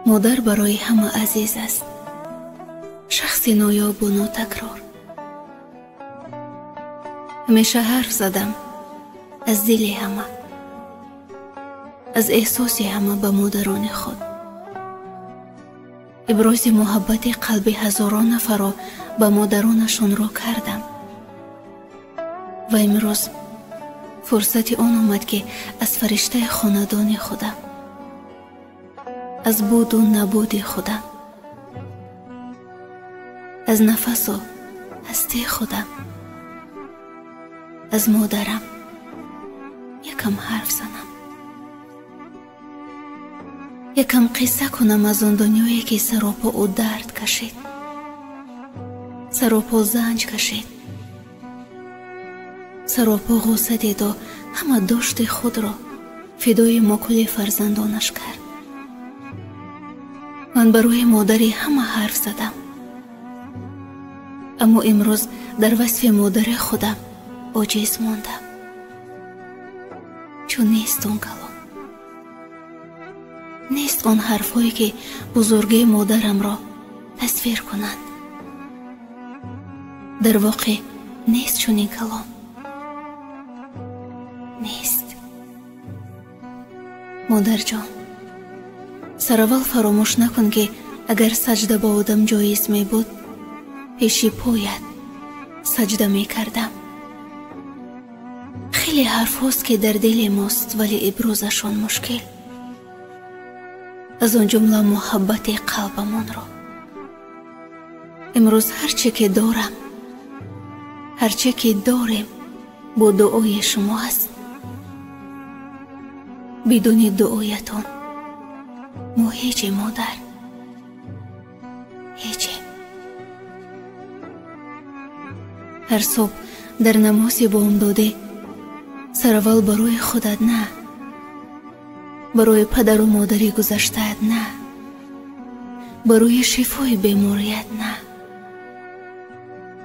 Модар барои ҳама азиз аст, шахси ноёбу нотакрор. Ҳамеша ҳарф задам аз дили ҳама, аз эҳсоси ҳама ба модарони худ. Ибрози муҳаббати қалби ҳазорон нафарро ба модаронашонро кардам. Ва имрӯз фурсати он омад, ки аз фариштаи хонадони худам, аз буду набуди худам, аз нафасу ҳастии худам, аз модарам якам ҳарф занам, якам қисса кунам аз он дунёе, ки саропо ӯ дард кашид, саропо занҷ кашид, саропо ғусса диду ҳама дошти худро фидои мукули фарзандонаш кард. Ман барои модари ҳама ҳарф задам, аммо имрӯз дар васфи модари худам оҷиз мондам, чун нест он калом, нест он ҳарфҳое, ки бузургии модарамро тасвир кунанд. Дар воқеъ нест чунин калом, нест. Модарҷон, сараввал фаромӯш накун, ки агар саҷда ба одам ҷоиз мебуд, пеши поят саҷда мекардам. Хеле ҳарфҳост, ки дар дили мост, вале иброзашон мушкил. Аз он ҷумла муҳаббати қалбамонро. Имрӯз ҳарче ки дорам, ҳарче ки дорем, бо дуои шумо аст. Бидуни дуоятон мо ҳече, модар, ҳече. Ҳар субҳ дар намози бомдодӣ сараввал барои худат на, барои падару модари гузаштаат на, барои шифои беморият на,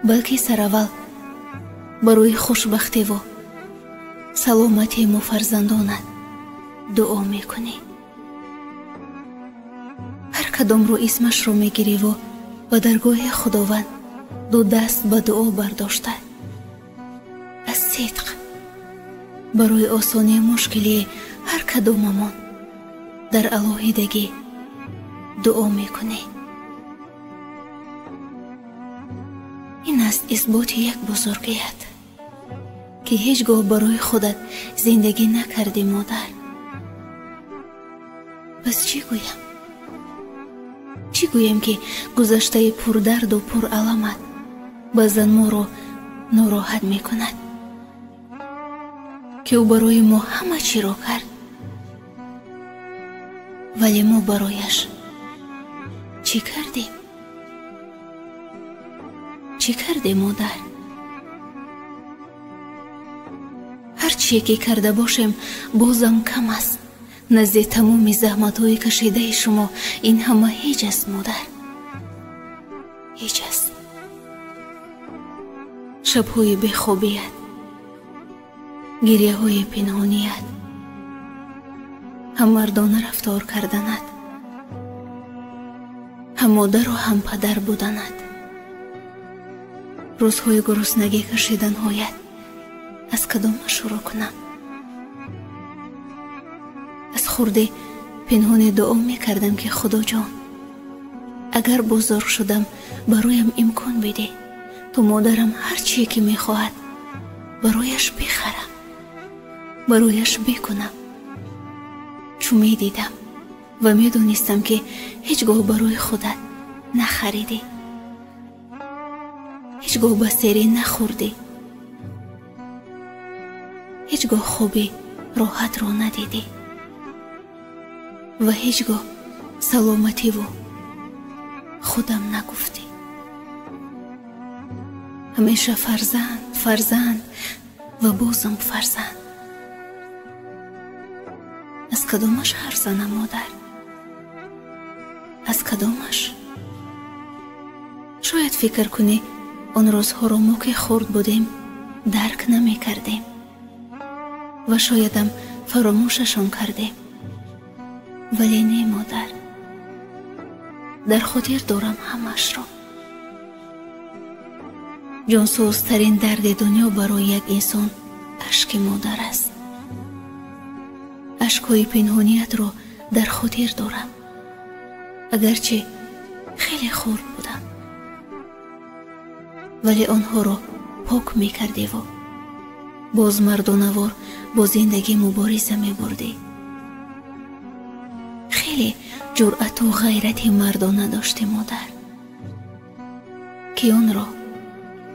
балки сараввал барои хушбахтиву саломатии мо фарзандонат дуо мекунӣ. Ҳар кадомро исмашро мегириву ба даргоҳи Худованд ду даст ба дуо бардошта, аз сидқ барои осонии мушкилии ҳар кадомамон дар алоҳидагӣ дуо мекунӣ. Ин аст исботи як бузургият, ки ҳеҷ гоҳ барои худат зиндагӣ накардӣ, модар. Пас чӣ гӯям? Чӣ гӯем, ки гузаштаи пурдарду пураламат баъзан моро нороҳат мекунад, ки ӯ барои мо ҳама чиро кард, вале мо барояш чӣ кардем? Чӣ кардем, модар? Ҳар чие ки карда бошем, бозам кам аст. Назди тамоми заҳматҳои кашидаи шумо ин ҳама ҳеҷ аст, модар, ҳеҷ аст. Шабҳои бехобият, гиряҳои пинҳоният, ҳам мардона рафтор карданат, ҳам модару ҳам падар буданат, рӯзҳои гуруснагӣ кашиданҳоят, аз кадома шурӯъ кунам? Аз хурдӣ пинҳони дуо мекардам, ки Худоҷон, агар бузург шудам, бароям имкон бидеҳ, то модарам ҳар чие ки мехоҳад, барояш бихарам, барояш бикунам. Чун медидам ва медонистам, ки ҳеҷ гоҳ барои худат нахаридӣ, ҳеҷ гоҳ ба серӣ нахӯрдӣ, ҳеҷ гоҳ хоби роҳатро надидӣ ва ҳеҷ гоҳ саломативу худам нагуфтӣ. Ҳамеша фарзанд, фарзанд ва бозам фарзанд. Аз кадомаш ҳарф занам, модар? Аз кадомаш? Шояд фикр кунӣ, он рӯзҳоро мо ки хурд будем, дарк намекардем ва шоядам фаромӯшашон кардем. Вале не, модар. Дар хотир дорам ҳамаашро. Ҷонсӯзтарин дарди дунё барои як инсон ашки модар аст. Ашкҳои пинҳониятро дар хотир дорам, агарчи хеле хурд будам, вале онҳоро пок мекардеву боз мардонавор бо зиндагӣ мубориза мебурдӣ. Хеле ҷуръату ғайрати мардона дошти модар, ки онро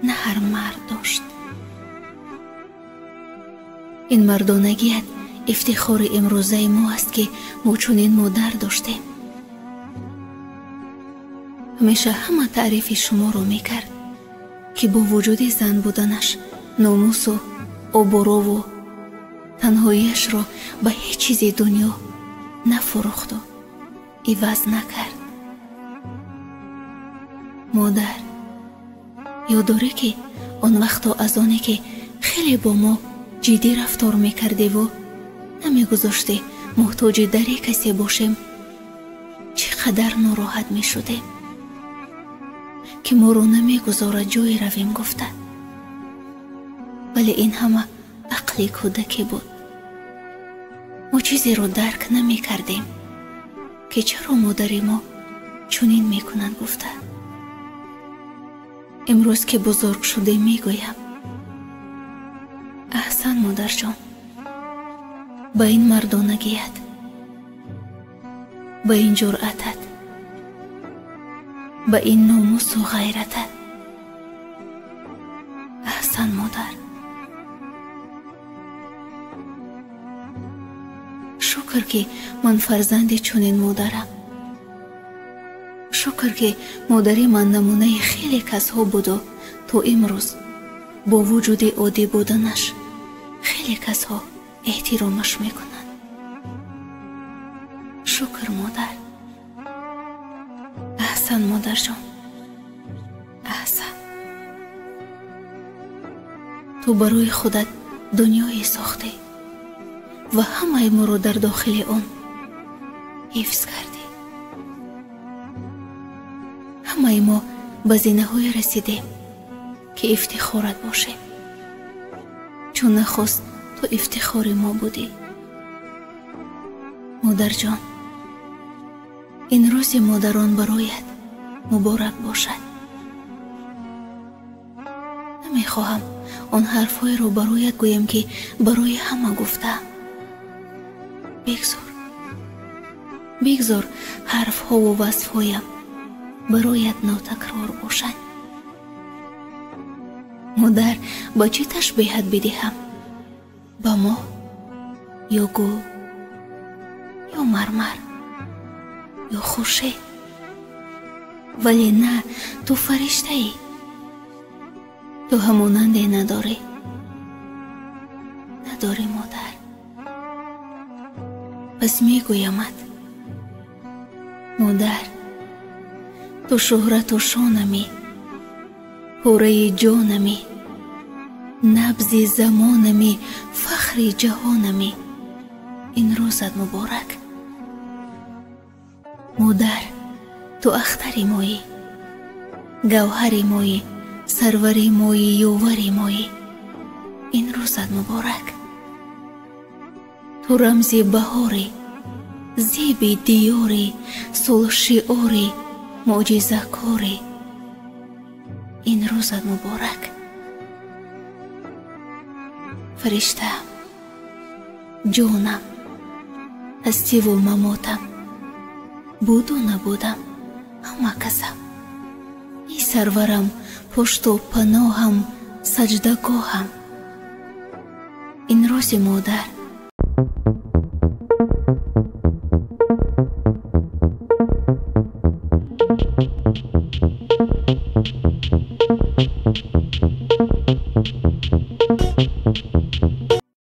на ҳар мард дошт. Ин мардонагият ифтихори имрӯзаи мо аст, ки мо чунин модар доштем. Ҳамеша ҳама таърифи шуморо мекард, ки бо вуҷуди зан буданаш номусу обурову танҳоияшро ба ҳеҷ чизи дунё нафурӯхту иваз накард. Модар, ёд дорӣ, ки он вақто аз оне ки хеле бо мо ҷиддӣ рафтор мекардеву намегузоштӣ муҳтоҷи дари касе бошем, чӣ қадар нороҳат мешудем, ки моро намегузорад ҷое равем гуфта. Вале ин ҳама ақли кӯдаке буд. Мо чизеро дарк намекардем, ки чаро модари мо чунин мекунад гуфта. Имрӯз ки бузург шудем, мегӯям: аҳсан, модарҷон, ба ин мардонагият, ба ин ҷуръатат, ба ин номусу ғайратат. Аҳсан, модар. Шукр, ки ман фарзанди чунин модарам. Шукр, ки модари ман намунаи хеле касҳо буду то имрӯз бо вуҷуди оддӣ буданаш хеле касҳо эҳтиромаш мекунанд. Шукр, модар. Аҳсан, модарҷон, аҳсан. Ту барои худат дунёе сохтӣ ва ҳамаи моро дар дохили он ҳифз кардӣ. Ҳамаи мо ба зинаҳое расидем, ки ифтихорат бошем, чун нахост ту ифтихори мо будӣ. Модарҷон, ин рӯзи модарон бароят муборак бошад. Намехоҳам он ҳарфҳоеро бароят гӯям, ки барои ҳама гуфтаам. Бигзор, бигзор ҳарфҳову васфҳоям бароят нотакрор бошанд. Модар, ба чӣ ташбеҳат бидиҳам? Ба моҳ ё гул ё мармар ё хуршед? Вале на, ту фариштаӣ. Ту ҳамонанде надорӣ. Надорӣ, модар. Пас мегӯямат: модар, ту шӯҳрату шонами, пораи ҷонами, набзи замонами, фахри ҷаҳонами. Ин рӯзат муборак. Модар, ту ахтари моӣ, гавҳари моӣ, сарвари моӣ, ёвари моӣ. Ин рӯзат муборак. Ту рамзи баҳорӣ, зеби диёрӣ, сулҳшиорӣ, мӯъҷизакорӣ. Ин рӯзат муборак. Фариштаам, ҷонам, ҳастиву мамотам, буду набудам, ҳама касам. Эй сарварам, пушту паноҳам, саҷдагоҳам. Ин рӯзи модар.